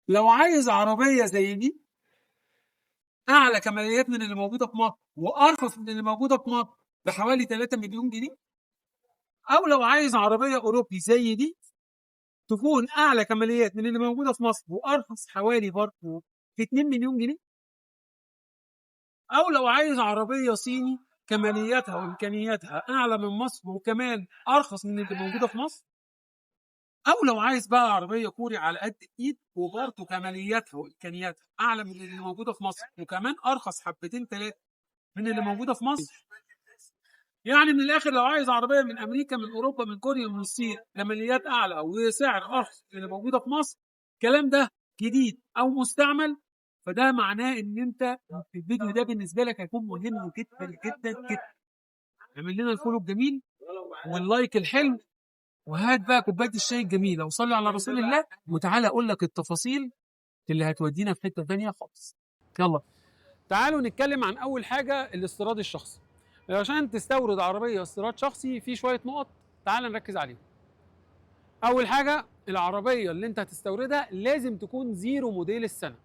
لو عايز عربية زي دي اعلى كماليات من اللي موجودة في مصر وارخص من اللي موجودة في مصر بحوالي 3 مليون جنيه، او لو عايز عربية اوروبي زي دي تكون اعلى كماليات من اللي موجودة في مصر وارخص حوالي برضه في 2 مليون جنيه، او لو عايز عربية صيني كمالياتها وامكانياتها اعلى من مصر وكمان ارخص من اللي موجودة في مصر، او لو عايز بقى عربية كوري على قد الايد وبرضه كمالياتها وامكانياتها اعلى من اللي موجودة في مصر وكمان ارخص حبتين ثلاثة من اللي موجودة في مصر. يعني من الاخر لو عايز عربية من امريكا، من اوروبا، من كوريا، من الصين، كماليات اعلى وسعر ارخص من اللي موجودة في مصر، الكلام ده جديد او مستعمل، فده معناه ان انت الفيديو ده بالنسبة لك هيكون مهم جدا جدا جدا. اعمل لنا ال follow الجميل وال like الحلو، وهات بقى كوباية الشاي الجميلة وصلي على رسول الله، وتعالى اقول لك التفاصيل اللي هتودينا في حتة ثانية خالص. يلا تعالوا نتكلم عن اول حاجة، الاستيراد الشخصي. عشان تستورد عربية استيراد شخصي في شوية نقط تعال نركز عليهم. اول حاجة، العربية اللي انت هتستوردها لازم تكون زيرو موديل السنة،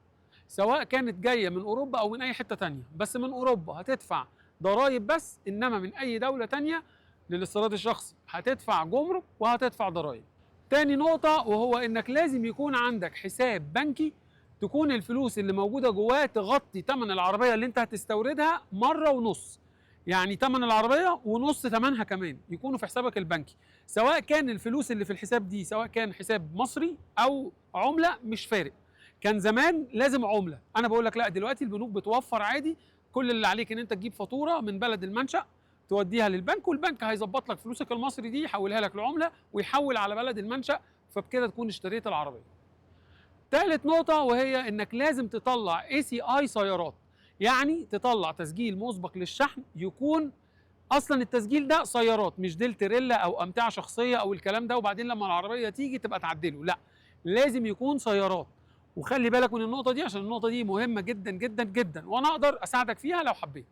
سواء كانت جاية من اوروبا او من اي حتة تانية. بس من اوروبا هتدفع ضرائب بس، انما من اي دولة تانية للاستيراد الشخصي هتدفع جمرك وهتدفع ضرائب. تاني نقطة، وهو انك لازم يكون عندك حساب بنكي تكون الفلوس اللي موجودة جواه تغطي تمن العربية اللي انت هتستوردها مرة ونص، يعني تمن العربية ونص تمنها كمان يكونوا في حسابك البنكي، سواء كان الفلوس اللي في الحساب دي سواء كان حساب مصري او عملة، مش فارق. كان زمان لازم عملة، انا بقول لك لا، دلوقتي البنوك بتوفر عادي، كل اللي عليك ان انت تجيب فاتورة من بلد المنشأ توديها للبنك، والبنك هيظبط لك فلوسك المصري دي يحولها لك لعملة ويحول على بلد المنشأ، فبكده تكون اشتريت العربية. تالت نقطة، وهي انك لازم تطلع ACI سيارات، يعني تطلع تسجيل مسبق للشحن، يكون اصلا التسجيل ده سيارات مش ديل تريلا او امتعة شخصية او الكلام ده، وبعدين لما العربية تيجي تبقى تعدله، لا لازم يكون سيارات. وخلي بالك من النقطة دي عشان النقطة دي مهمة جدا جدا جدا، وانا اقدر اساعدك فيها لو حبيت.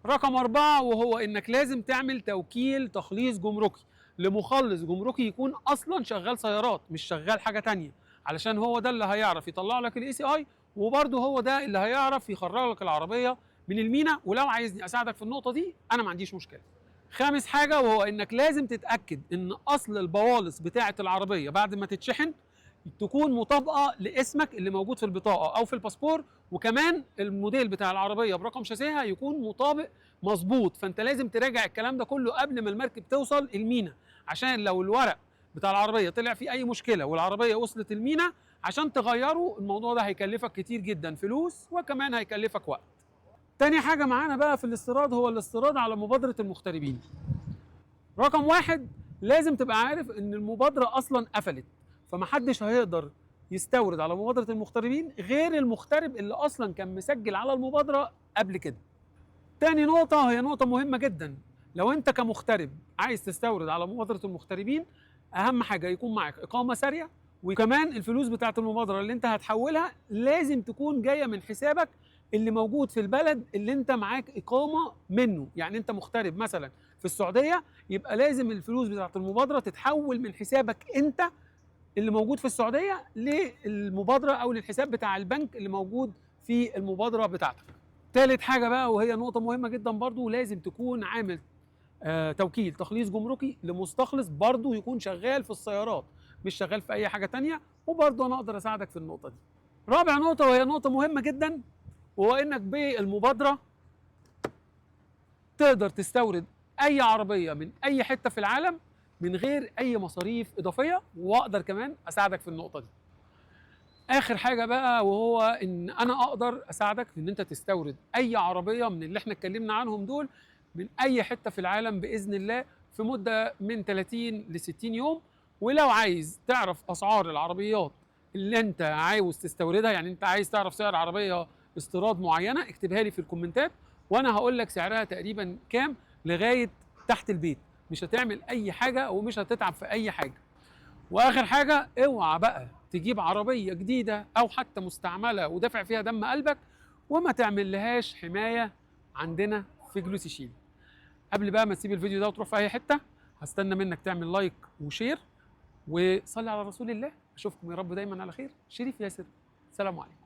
رقم 4، وهو انك لازم تعمل توكيل تخليص جمركي لمخلص جمركي يكون اصلا شغال سيارات مش شغال حاجة تانية، علشان هو ده اللي هيعرف يطلع لك ال ACI، وبرده هو ده اللي هيعرف يخرج لك العربية من المينا. ولو عايزني اساعدك في النقطة دي انا ما عنديش مشكلة. خامس حاجة، وهو انك لازم تتأكد ان اصل البوالص بتاعة العربية بعد ما تتشحن تكون مطابقة لاسمك اللي موجود في البطاقة أو في الباسبور، وكمان الموديل بتاع العربية برقم شاسيها يكون مطابق مظبوط. فأنت لازم تراجع الكلام ده كله قبل ما المركب توصل المينا، عشان لو الورق بتاع العربية طلع فيه أي مشكلة والعربية وصلت المينا عشان تغيره الموضوع ده هيكلفك كتير جدا فلوس، وكمان هيكلفك وقت. تاني حاجة معانا بقى في الاستيراد هو الاستيراد على مبادرة المغتربين. رقم 1، لازم تبقى عارف إن المبادرة أصلا قفلت، فمحدش هيقدر يستورد على مبادرة المغتربين غير المغترب اللي أصلا كان مسجل على المبادرة قبل كده. تاني نقطة هي نقطة مهمة جدا، لو أنت كمغترب عايز تستورد على مبادرة المغتربين أهم حاجة يكون معاك إقامة سارية، وكمان الفلوس بتاعة المبادرة اللي أنت هتحولها لازم تكون جاية من حسابك اللي موجود في البلد اللي أنت معاك إقامة منه. يعني أنت مغترب مثلا في السعودية، يبقى لازم الفلوس بتاعة المبادرة تتحول من حسابك أنت اللي موجود في السعودية للمبادرة أو للحساب بتاع البنك اللي موجود في المبادرة بتاعتك. تالت حاجة بقى، وهي نقطة مهمة جدا برضو، لازم تكون عامل توكيل تخليص جمركي لمستخلص برضو يكون شغال في السيارات مش شغال في أي حاجة تانية، وبرضو أنا أقدر أساعدك في النقطة دي. رابع نقطة، وهي نقطة مهمة جدا، وهو إنك بالمبادرة تقدر تستورد أي عربية من أي حتة في العالم من غير أي مصاريف إضافية، وأقدر كمان أساعدك في النقطة دي. آخر حاجة بقى، وهو إن أنا أقدر أساعدك في إن أنت تستورد أي عربية من اللي إحنا اتكلمنا عنهم دول من أي حتة في العالم بإذن الله في مدة من 30 ل 60 يوم. ولو عايز تعرف أسعار العربيات اللي أنت عاوز تستوردها، يعني أنت عايز تعرف سعر عربية استيراد معينة، اكتبها لي في الكومنتات وأنا هقول لك سعرها تقريبا كام لغاية تحت البيت. مش هتعمل أي حاجة ومش هتتعب في أي حاجة. وآخر حاجة، اوعى بقى تجيب عربية جديدة أو حتى مستعملة ودافع فيها دم قلبك وما تعمل لهاش حماية عندنا في جلوسي شيل. قبل بقى ما تسيب الفيديو ده وتروح في أي حتة، هستنى منك تعمل like و share وصلي على رسول الله. اشوفكم يا رب دايما على خير. شريف ياسر، سلام عليكم.